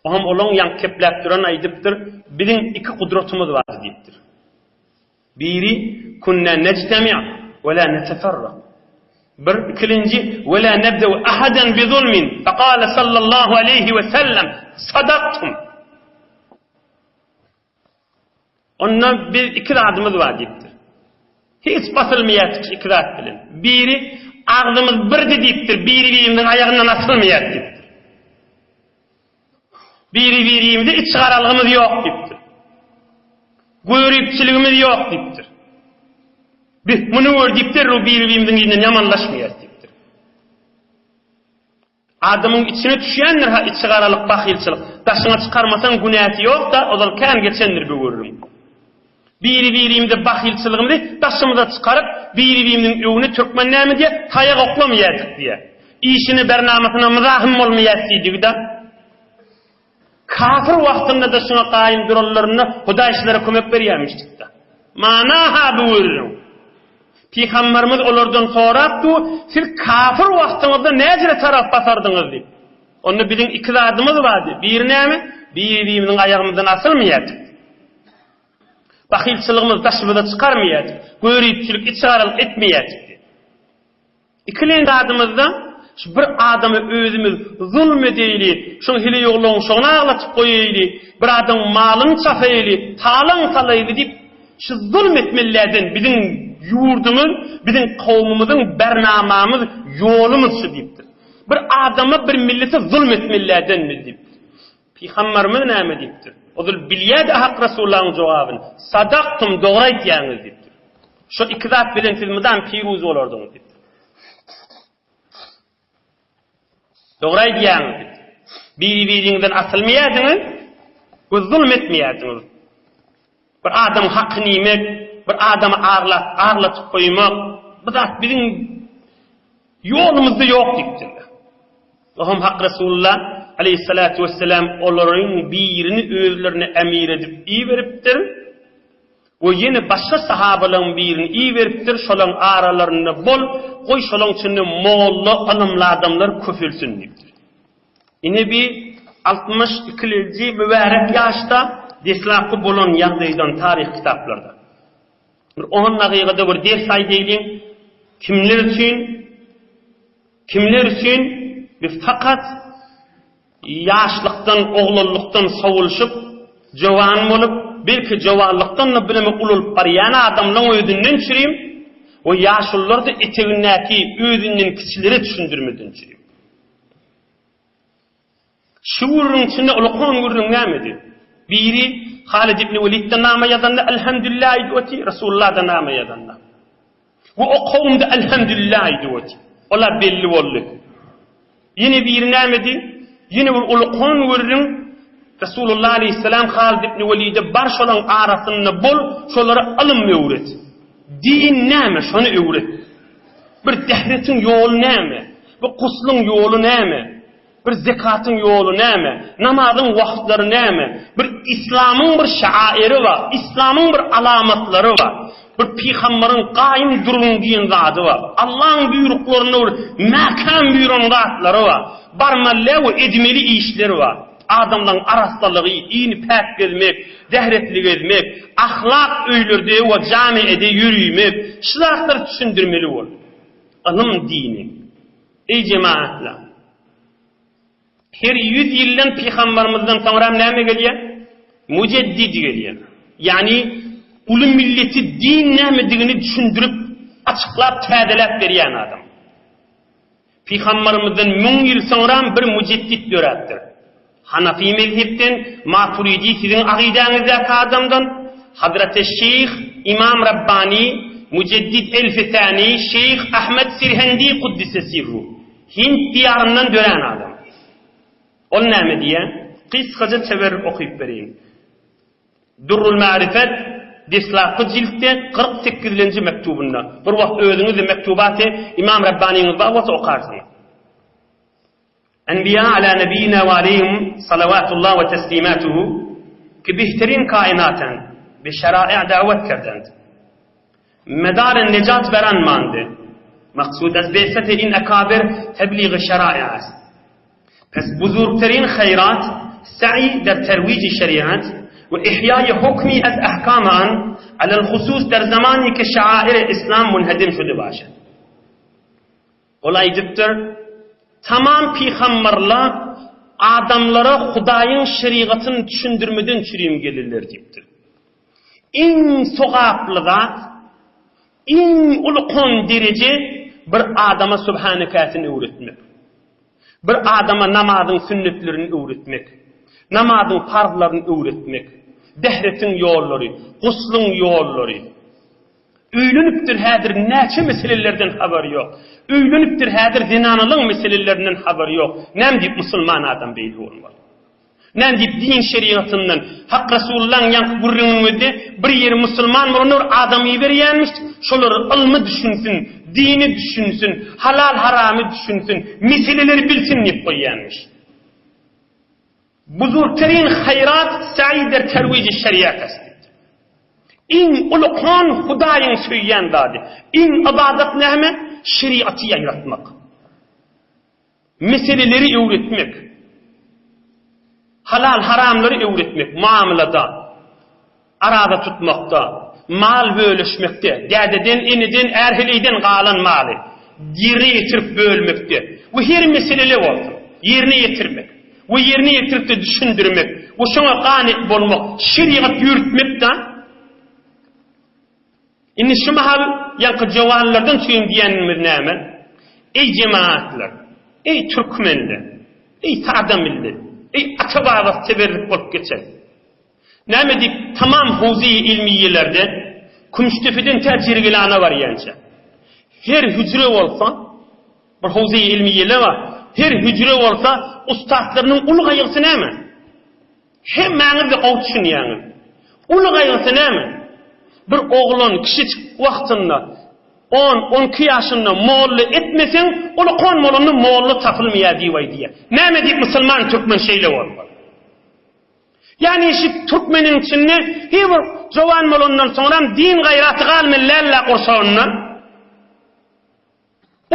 Oňam olaň ýaňky kepläp duran aýdypdyr, biziň iki gudratymyz bar diýipdir. Biri, Kunna nejtemi' we la neteferrak. Bir, ikilenji, we la nebde'u ahadan bi zulmin, fekale sallallahu aleýhi we sellem, sadaktum. Onda biz iki zadymyz bar diýipdir. Hiç basylmaýardyk şu iki zat bilen. Biri agzymyz birdi diýipdir, biri-birimiziň aýagyndan asylmaýarys diýipdir. Biri-birimize iç garalgymyz ýok diýipdir. Göripçiligimiz ýok diýipdir. Biz muny gör diýip derrew biri-birimiziň ýüzünden ýamanlaşmaýarys diýipdir. Adamyň içine düşýändir-ha içigaralyk, bahylçylyk. Daşyňa çykarmasaň günäsi ýok-da, ozal kän geçendir bu gürrüň. Biri-birimize bahylçylygymyzy daşymyza çykaryp, biri-birimiziň öwüne türkmen näme diýýär, taýak oklamaýardyk diýýär. Işine, bernamasyna myzahym bolmaýarys diýdigi-de. Kafir wagtynda-da şuňa gaýym duranlarynda Hudaý şulara kömek berýärmişdik-de. Mana-ha bu gürrüň. Pygamberimiz olardan sorapdy, Siz kafir wagtyňyzda näjire tarap basardyňyz diýip. Onda biziň iki zadymyz bardy. Biri näme? Biri-birimiziň aýagymyzdan asylmaýardyk. Bahylçylygymyzy daşymyza çykarmaýardyk. Göripçilik, içgaralyk etmeýärdik. Ikilenji zadymyzda şu bir adama özümiz zulm edeýli, şoň hile-ýoglagyň şoňa aglatyp goýaýly, bir adamyň malyny çapaýly, talaň salaýly diýip, şu zulm etmelilerden biziň ýurdumyz, biziň kowumymyzyň bernamamyz, ýolumyz şu diýipdir. Bir adama, bir millete zulm etmelilerden biz diýipdir. Pygamberimiz näme diýipdir? Ozal bilýärdi Hak Resulullahyň jogabyny. Sadaktum, dogry aýtýaňyz diýipdir. Şo iki zat bilen siz mydam piruz bolardyňyz diýipdir. Dogry aýdýaňyz diýipdir. Biri-biriňizden asylmaýardyňyz we zulum etmeýärdiňiz. Bir adamyň hakyny iýmek, bir adamy aglap, aglatyp goýmak, bu zat biziň ýolumyzda ýok diýipdirler. Oňam Hak Resulullah aleýhissalatu wesselam olaryň birini özlerine emir edip iberipdir we ýene başga sahabalaryň birini iberipdir, şolaryň aralarynda bol, goý şolaryň içinde molla, ylymly adamlar köpelsin diýipdir. Ine bi altmyş ikilenji mübärek ýaşda deslapky bolan ýagdaýdan taryh kitaplarda. Bir on dakykada bir ders aýdaýlyň, kimler üçin, kimler üçin? Biz fakat ýaşlykdan, oglanlykdan sowulyşyp, jowan bolup, belki jowanlykdan-da bireme ulalyp barýan adamlaň özünden çürim we ýaşulular-da etegindäki özünden kiçilere düşündirmeden çürim. Şu gürrüň içinde ulakan gürrüň nämedi? Biri Halid ibn Welidde nama ýazanda Elhamdülillah aýdyp oty, Resulullah-da nama ýazanda. We o kowumda Elhamdülillah aýdyp oty. Olar belli boldy. Ýene biri nämedi? Ýene bir ulakan gürrüň Resulullah aleyhisselam Halid ibn Welide bar şolaň arasynda bol, şolara ylym öwret. Din näme, şony öwret. Bir dähretiň ýoly näme? Bir gusluň ýoly näme? Bir zekatyň ýoly näme? Namazyň wagtlary näme? Bir islamyň bir şairi bar, islamyň bir alamatlary bar. Bir pygambaryň gaýym duruň diýen zady bar. Allaň buýruklarynda bir mäkäm buýran zatlary bar. Barmaly we edmeli işler bar. Adamlaryň arassalygy, ini päk gezmek, zähretli gezmek, ahlak öýlerde we jamiede ýörümek, şu zatlary düşündirmeli boldy. Ylym dini. Eý jemagatlar! Her ýüz ýyldan pygambarymyzdan soňram näme gelýär? Mujeddid gelýär. Ýagny uly milleti din nämedigini düşündirip, açyklap, täzeläp berýän adam. Pygambarymyzdan müň ýyl soňram bir mujeddid döräpdir. Hanafy mezhepden, Maturidi siziň agydäňizdäki adamdan, Hazreti Şeýh Imam Rabbani, Mujeddid Elfi Sani, Şeýh Ahmet Sirhendi Kuddise Sirru. Hind diýaryndan dörän adam. Ol näme diýýär? Gysgaja çeber okyp bereýin. Durrul Marifet deslapky jiltde 48-lenji mektubynda. Bir wagt özüňiz-de mektubaty Imam Rabbaniňiz bar bolsa okarsyňyz. Enbiýa ala nebiyina we aleýhim salawatullah we teslimatuhu ki bihterin kainaten bi şera'i dawet kerdend. Medar nejat beran mande. Maksud az bi'seti in ekabir tebliğ şera'i ast. Pes buzurgterin hayrat sa'i der terwic şeriat ve ihya'i hukmi az ahkam an alel husus der zamani ki şair islam munhedim şude başad. Ol aýdypdyr, Tamam pygambarlar adamlara Hudaýyň şerigatyny düşündirmeden çürim gelirler diýipdir. Iň sogaply zat, iň ulkan dereje bir adama Subhanekäsini öwretmek. Bir adama namazyň sünnetlerini öwretmek, namazyň parzlaryny öwretmek, dähretiň ýollary, gusluň ýollary. Öýlenipdir häzir näçe meselelerden habary ýok. Öýlenipdir häzir zenanalyň meselelerinden habary ýok. Näme diýip musulman adam beýle bolmaly? Näme diýip din şerigatyndan, Hak Resulullaň ýaňky gürrüňiniň özi bir ýeri musulman bolanda bir adam iberýänmiş, şolar ylmy düşünsin, dini düşünsin, halal haramy düşünsin, meseleleri bilsin diýip goýýanmyş. Buzurgterin haýrat saý der terwiji şeriat est diýipdir. Iň ulukan Hudaýyň söýýän zady, iň ybadat näme? Şeriaty ýaýratmak. Meseleleri öwretmek. Halal haramlary öwretmek muamalada. Araza tutmakda, mal bölüşmekde, dädeden, eneden, är-heleýden galan maly ýerine ýetirip bölmekde we her meselele bolsun, ýerine ýetirmek we ýerine ýetirip-de düşündirmek we şoňa gany bolmak, şerigat ýöritmek-da. Indi şu mahal ýaňky jowanlardan üçin diýenimiz näme? Eý jemagatlar! Eý türkmenler! Eý sada millet! Eý ata-babasy teberrik bolup geçen! Näme diýip, tamam howzeýi ilmiýelerde Kümüşdepeden tä Jergilana barýança, her hüjre bolsa, bir howzeýi ilmiýele bar, her hüjre bolsa, ussatlarynyň uly gaýgysy näme? Hemmäňiz-de gowy düşünýäňiz. Uly gaýgysy näme? Bir oglan kişijik wagtynda, on, on iki ýaşynda molla etmeseň, ulakan bolanda molla tapylmaýar diýip aýdýar. Näme diýip musulman türkmen şeýle bolmaly? Ýagny şu türkmeniň içinde her bir jowan bolandan soňram din gaýraty galmaly dälä gursagynda.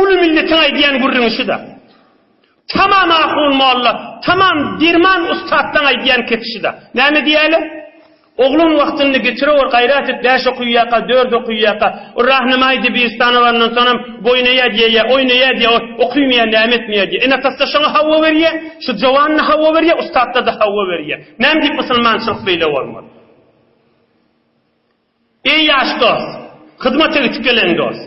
Uly milletiň aýdýan gürrüňi şuda. Tamam ahun molla, tamam derman ussatlaň aýdýan kepi şuda. Näme diýýärler? Oglan wagtynda getirewor gaýrat et bäş okuýýaka dört okuýýaka o rahnamaýy debiristana barandan soňam boýnaýa diýýä oýnaýa diýýä okymýa näme etmeýä diýýä ene atasy-da şoňa hawa berýä şu jowan-da hawa berýä ussatlar-da hawa berýä näme diýip musulmançylyk beýle bolmaz. Eý ýaş dost hyzmata gitip gelen dost.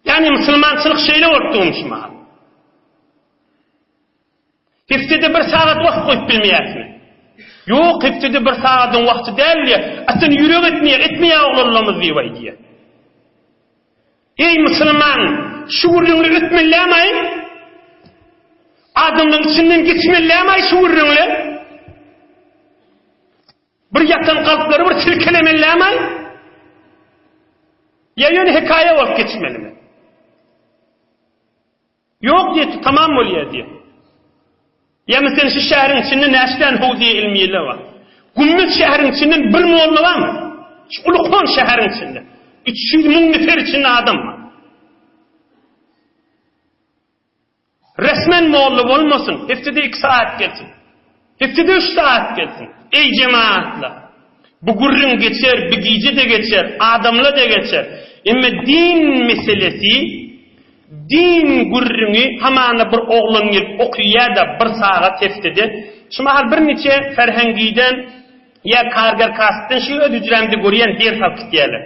Ýagny musulmançylyk şeýle bolup durmuş mahal. Hepdede bir sagat wagt goýup bilmeýäsmi? Ýok, hepdede bir sagadyň wagty däl diýýär. A sen ýürek etmeýär, etmeýär oglanlarymyz diýip aýdýar. Eý musulman, şu gürrüňleri ötmeliämaý? Adamlaryň içinden geçmeliämaý şu gürrüňler? Bir ýatan kalplary bir silkelemeliämaý? Ýa ýöne hekaýa bolup geçmelimi? Ýok diýdi, tamam bolýar diýdi. Ýa meselem şu şäheriň içinde näçe däne howziýe ilmiýeler bar? Gümmez şäheriň içinden bir molla barmy? Şu ulukhan şäheriň içinde. 300 müň nefer içinde adam bar. Resmen molla bolmasyn, hepdede 2 saat gelsin. Hepdede 3 saat gelsin. Ey jemaatlar! Bu gürrüň geçer, bi gije-de geçer, adamla-da geçer. Emma din meselesi, din gürrüňi hamana bir oglan gelip okyýa-da bir sagat hepdede. Şu mahal birniçe ferhengiden ýa karger kasypdan şu öz hüjrämde görýän ders alyp gitýärler.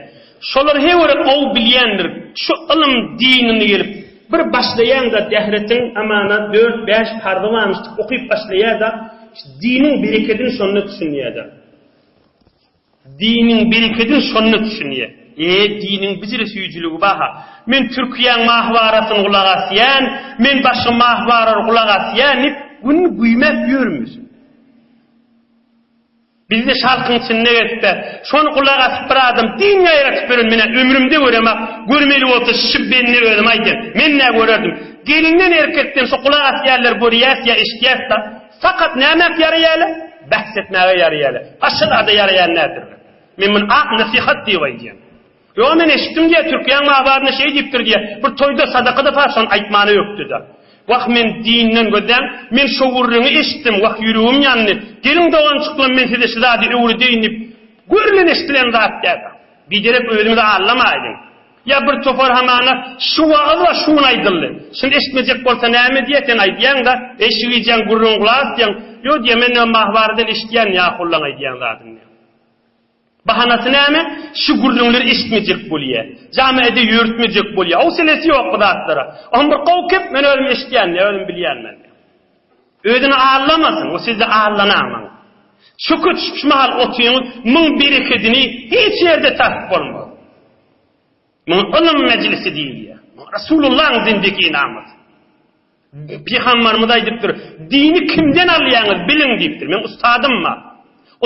Şolar heýwere gowy bilýändir. Şu ylym dinini gelip bir başlaýaň-da dähretiň amana dört-bäş parzy barmyş diýip okyp başlaýa-da, Diniň berekedini şonda düşünýär-de. Diniň berekedini şonda düşünýär. E, diniň bijire süýjüligi bar-ha. Men Türkiýäň mahwarasyny gulak asýan, men başga mahwarary gulak asýan diýip, gün güýmäp ýörmüsin. Bizde şalkyň içinde gezse, şony gulak asyp bir adam din ýaýratyp ýören men-ä ömrümde göremok, görmeli bolsa şu bende özüm aýdýan, men-ä görerdim. Gelinden erkekden şu gulak asýanlary görýäs ýa eşidýäs-da, fakat nämäk ýaraýarlar? Bähs etmäge ýaraýarlar. Başga zada ýaraýan däldirler. Men muny ak nesihat diýip aýdýan. Ýok men eşitdim diýýär, Türkiýäň mabarynda şeý diýipdir diýýär. Bir toýda sadaka-da bar, şony aýtmana ökde-de. Wah men dinden gözläň, men şo gürrüňi eşitdim, wah ýüregim ýandy. Geliň doganjyklarym men size şu zady öwredeýin diýip, görülen eşidilen zat däl. Biderek özüňizi aldamaýdyň. Ýa bir topar hamana şu wagyz bar şu gün aýdyldy. Şuny eşitmejek bolsa näme diýýär, sen aýdýaň-da, eý şu gijäň gürrüňi gulak as diýýäň. Ýok diýýär, men näme mahwaradan eşidýän ýahullaň aýdýan zadyny diýýär. Bahanasy näme? Şu gürrüňleri eşitmejek bolýa. Jamiede ýörütmejek bolýa. Howselesi ýok bu zatlara. Oňa bir gowy kep, men özüm eşitýän, özüm bilýän men. Özüni aldamasyn, o sizde aldanamaň. Çöke düşüp şu mahal otyňyz, muň berekedini hiç ýerde tapyp bolmaz. Muňa ylym mejlisi diýilýär. Resulullahyň zindegi namasy. Pygambarymyz aýdypdyr, Dini kimden alýaňyz, biliň diýipdir. Meň ustadym bar.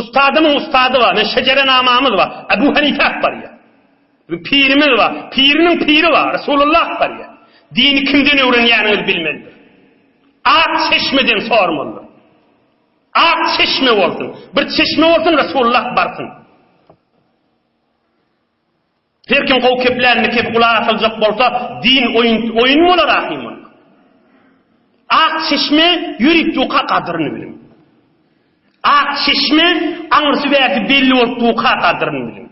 Ustadymyň ustady bar. Men şejerenamamyz bar. Ebu Hanife barýar. Biziň pirimiz bar. Piriniň piri bar. Resulullah barýar. Dini kimden öwrenýäniňizi bilmelidir. Ak çeşmeden sormalydyr. Ak çeşme bolsun. Bir çeşme bolsun, Resulullah barsyn. Her kim gowy keplänini kep gulak asyljak bolsa, din oýun oýun bolar ahym onda. Ak çeşme ýörip duka gadyryny biliň. Ak çeşme aňyrsy bärsi belli bolup duka gadyryny biliň.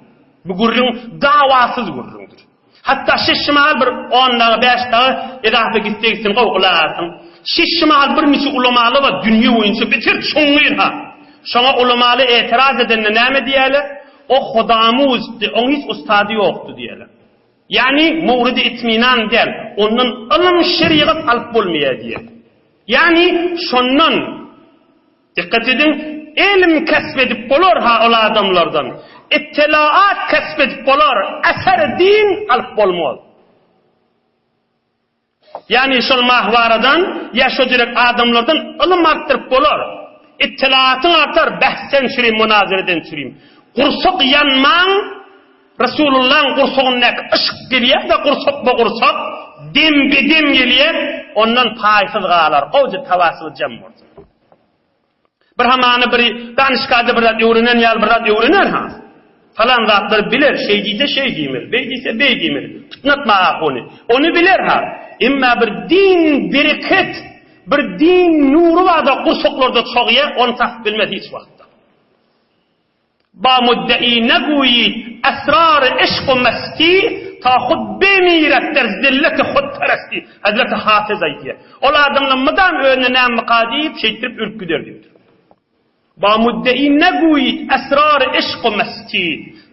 Bu gürrüň dawasyz gürrüňdir. Hatda şeşşimal bir on dagy bäş dagy edafa gitse gitsin gowy gulak asyň. Şeşşimal bir niçe ulamaly bar dünýe boýunça beter çuňňur ha. Şoňa ulamaly etiraz edende näme diýýärler? O hodamuzdy, oň hiç ustady ýokdy diýýärler. Ýagny mowridi itminan däl, ondan ylym şerigat alyp bolmaýar diýýär. Ýagny şondan, dikkat ediň, elm kesp edip bolar ha ol adamlardan, ittelaat kesp edip bolar, eser din alyp bolmaz. Ýagny şol mahwaradan ýa şo jerek adamlardan ylym artdyryp bolar. Ittylaatyň artar, bähsden çürim, munazereden çürim. Gursak ýanmaň, Resulullahyň gursagyndaky yşk gelýär-de gursakma-gursak, dembe-dem gelýär, ondan paýsyz galar. Gowja tawasyl jem bolsun. Bir hamana bir danyşgada bir zat öwrenen ýaly bir zat öwrener ha. Falan zatlary biler, şeý diýse şeý diýmeli, beý diýse beý diýmeli. Pytnatma ahuny. Ony biler ha. Emma bir din bereket, bir din nury barda gursaklarda çogýar, ony tapyp bilmez hiç wagtda. Ba muddei neguýid esrary yşk u mesti ta hud bemiret der zilleti hudperesti. Hezreti Hafyz aýdýar. Ol adamlar mydam özüne nämyka diýip, şeýtdirip ölüp gider diýipdir. Ba muddei neguýid esrary yşk u mesti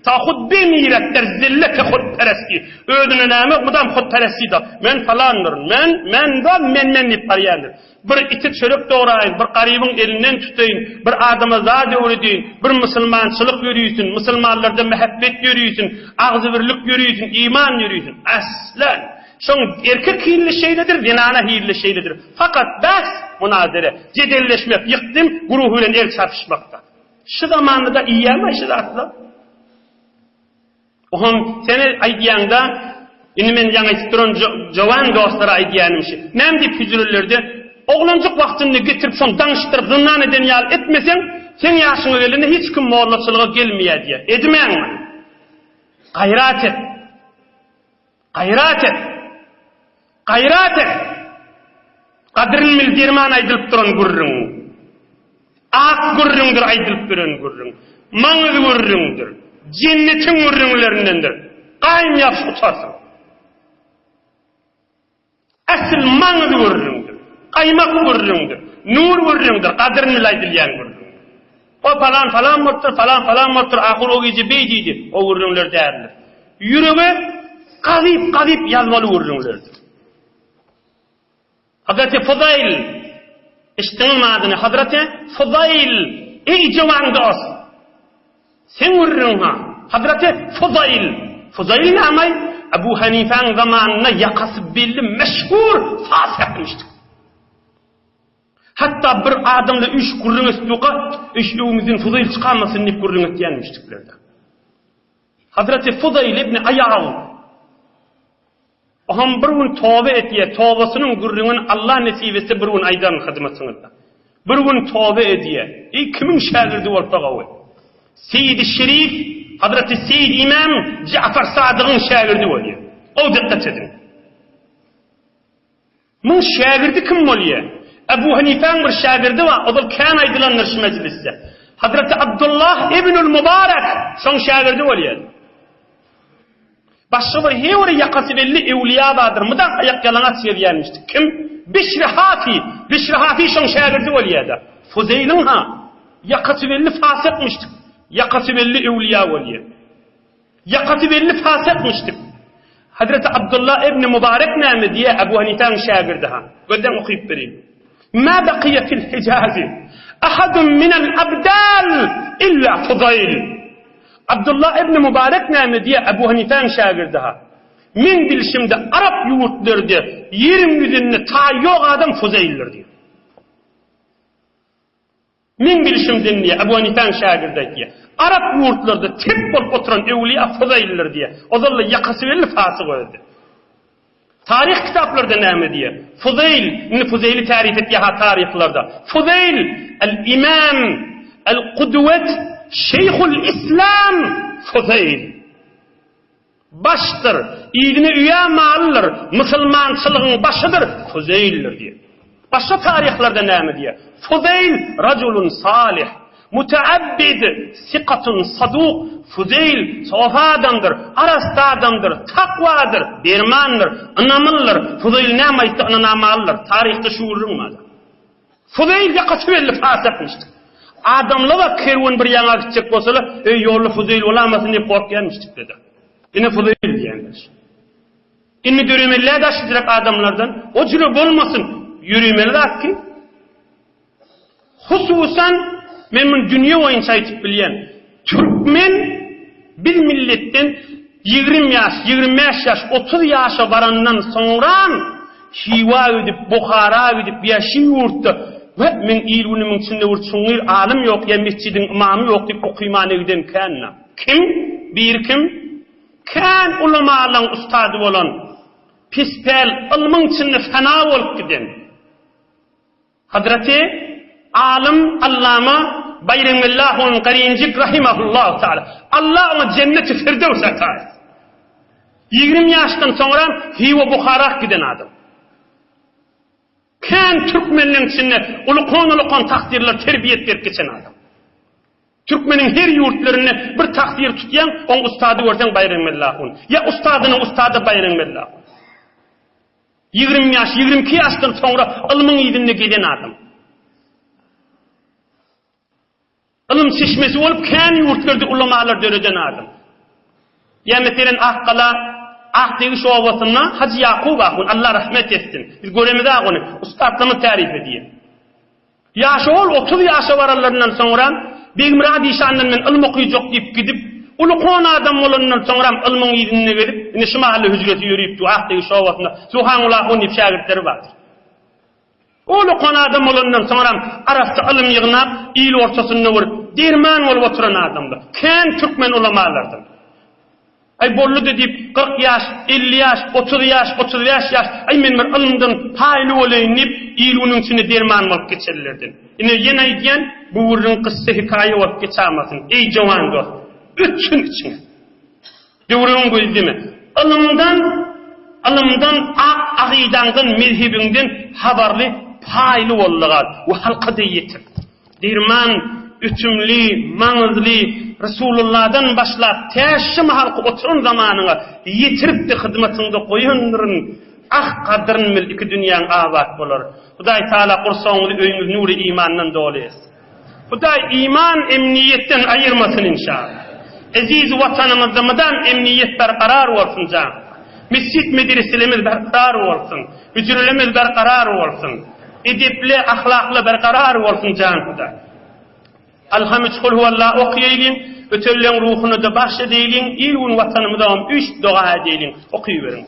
ta hud bemiret der zilleti hudperesti. Özüne näme mydam hudperesti-da. Men falandyryn, men, men da, men, men diýip barýandyr. Bir ite çörek dograýyn, bir garybyň elinden tutaýyn, bir adama zat öwredeýin, bir musulmançylyk ýörisin, musulmanlarda mähebbet ýörisin, agzybirlik ýörisin, iman ýörisin. Aslan! Şoň erkek hilli şeýledir, zenana hilli şeýledir. Fakat bäs, munazere, jedelleşmek, ýykdym, guruhy bilen el çarpyşmakda. Şu zamanda-da iýýärmi şu zatlar? Ohm, sen aýdýaňda, indi men ýaňy aýdyp duran jowan dostlara aýdýanym şi. Näme diýip hüjrelerde oglanjyk wagtynda getirip şony daňyşdyryp zyndan eden ýaly etmeseň, seň ýaşyňa gelende hiç kim mollaçylyga gelmeýär diýýär. Edmäň muny. Gaýrat et. Gaýrat et! Gaýrat et! Gadyryn bil derman aýdylyp duran gürrüň. Ak gürrüňdir aýdylyp duran gürrüň. Maňyz gürrüňdir. Jennetiň gürrüňlerindendir. Gaýym ýapyş utarsyň. Asyl maňyz gürrüňdir. Gaýmak gürrüňdir. Nur gürrüňdir. Gadyryn bil aýdylýan gürrüň. O palan falan bolupdyr, falan falan bolupdyr, ahyr o gije beý diýdi. O gürrüňler däldir. Ýürege gazyp-gazyp ýazmaly gürrüňlerdir. Hazreti Fuzaýl, eşitdiňizmi adyny? Hazreti Fuzaýl, eý jowan dost! Seň gürrüňiň-ha, Hazreti Fuzaýl. Fuzaýl näme-aý? Ebu Hanifäň zamanynda ýakasy belli meşhur fasykmyşdyk. Hatda bir adamla üç gürrüň etduka, Üç öwüňizden Fuzaýl çykamasyn diýip gürrüň etýänmişdikler-de. Hazreti Fuzaýl ibn Aýaz Oňam bir gün toba etýär, tobasynyň gürrüňini Allah nesip etse bir gün aýdaryn hyzmatyňyzda. Bir gün toba edýär. Eý, kimiň şägirdi bolsa gowy. Seýidi Şerif, Hazreti Seýid Imam Ja'far Sadygyň şägirdi bolýar. Gowy dykgat ediň. Muň şägirdi kim bolýar? Ebu Hanifäň bir şägirdi bar, ozal kän aýdylandyr şu mejlisde. Hazreti Abdullah ibnül Mubarek şoň şägirdi bolýar. Başga bir he bir ýakasy belli öwlüýa bardyr, mydam aýak ýalaňaç gezýänmişdi. Kim? Bişri Hafi. Bişri Hafi şoň şägirdi bolýar-da. Fuzeýliň-ha ýakasy belli fasykmyşdy. Ýakasy belli öwlüýa bolýar. Ýakasy belli fasykmyşdyk. Hazreti Abdullah ibn Mubarek näme diýýär, Ebu Hanifäň şägirdi-ha. Gözden okyp bereýin. Ma bakiýe fil Hijazi ahadun minel abdal illa Fuzaýl. Abdullah ibn Mubarek näme diýýär, Ebu Hanifäň şägirdi-ha. Meň bilşimde arap ýurtlarda ýeriň ýüzünde taý ýok adam Fuzaýldyr diýýär. Meň bilşimden diýýär, Ebu Hanifäň şägirdi aýtýar. Arap ýurtlarda tep bolup oturan öwlüýa Fuzaýldyr diýýär. Ozal-da ýakasy belli fasyk özi. Taryh kitaplarda näme diýýär? Fuzaýl, indi Fuzaýly täryf etýär-ha taryhlarda. Fuzaýl, el-imam, el-kudwet, şeýhul-islam Fuzaýl. Başdyr, yzyna üýä maldyr, musulmançylygyň başydyr, Fuzeýldir diýýär. Başga taryhlarda näme diýýär? Fuzeýl rajulun salih, muteabbid, sikatun saduk, Fuzeýl sofy adamdyr, arassa adamdyr, takwadyr, dermandyr, ynamlydyr, Fuzeýl näme aýtsa ynanamalydyr. Taryhda şu gürrüň bar. Fuzeýl ýakasy belli fasykmyşdyk. Adamlar-a kerwen bir ýaňa gitjek bolsalar, Eý, ýolda Fuzeýl bolamasyn diýip gorkýanmyşdykda-da. Ine Fuzeýl diýýänler. Indi döremeli-dä daşyjyrak adamlardan. O jüre bolmasyn. Ýöremeli zat ki. Hususan, men muny dünýe boýunça aýdyp bilýän. Türkmen biz milletden 20 ýaş, 25 ýaş, 30 ýaşa barandan soňram Hywa gidip, Buhara gidip ýa şi ýurtda Weh, meň il-günümiň içinde bir çuňňur alym ýok ýa mesjidiň ymamy ýok diýip okymana giden kän-dä. Kim? Biri kim? Kän ulamalaň ustady bolan, pespäl, ylmyň içinde fena bolup giden. Hazreti alym allama Baýramgeldi ahun Garinjik rahimahullahu taala. Allah oňa jenneti firdöws ata etsin. 20 ýaşdan soňram Hywa Buhara giden adam. Kän türkmenleň içinde ulukon-ulukon takdyrlar terbiýet berip geçen adam. Türkmeniň her ýurtlarynda bir tagsyr tutýaň, oň ustady görseň Baýram ahun. Ýa ustadynyň ustady Baýram ahun. 20 ýaş, 22 ýaşdan soňra ylmyň yzynda gezen adam. Ylym çeşmesi bolup kän ýurtlarda ulamalar döreden adam. Ýa meselen Akgala, Akdegiş obasynda Hajy Ýakup ahun, Allah rahmet etsin. Biz göremizak ony, ussatlarymyz taryp edýär. Ýaşy ol 30 ýaşa baranlaryndan soňra Begmyrat işandan men ylym okyjak diýip gidip, uly kon adam bolanyndan soňram ylmyň yzynda gezip, indi şu mahally hüjresi ýörüp dur Akdegiş obasynda Suhanguly ahun diýip şägirtleri bardyr. Ol okan adam bolandan soňram arassa ylym ýygnap, il ortasynda bir derman bolup oturan adamdy. Kän türkmen ulamalardan. Aý boldy-da diýip, 40 ýaş, 50 ýaş, 30 ýaş, 35 ýaş, aý men bir ylymdan paýly bolaýyn diýip, il-günüň içinde derman bolup geçenlerden. Ine, ýene aýdýan, bu gürrüň kyssa-hekaýa bolup geçamasyn. Eý, jowan dost, ötsün içiňe. Döwrüň gözleme. Ylymdan, ylymdan, ak agydaňdan, mezhebiňden habarly, paýly boldy gal we halka-da ýetir. Derman, ötümli, maňyzly Resulullahdan başlap tä şu mahalky oturan zamanyňa ýetiripdi hyzmatyňda goýandyryn. Ah, gadyryn bil, iki dünýäň abat bolar. Hudaý Taala gursagyňyzy, öýüňizi nury imandan doly etsin. Hudaý iman emniýetden aýyrmasyn inşallah. Eziz watanymyzda mydam emniýet berkarar bolsun jan. Mesjit medreselerimiz berkarar bolsun. Hüjrelerimiz berkarar bolsun. Edepli ahlakly berkarar bolsun jan Hudaý. Alham üç kul huwallah okaýaýlyň, ötenleň ruhuna-da bagş edeýliň, il-gün watanymyzam üç doga edeýliň. Okyberiň.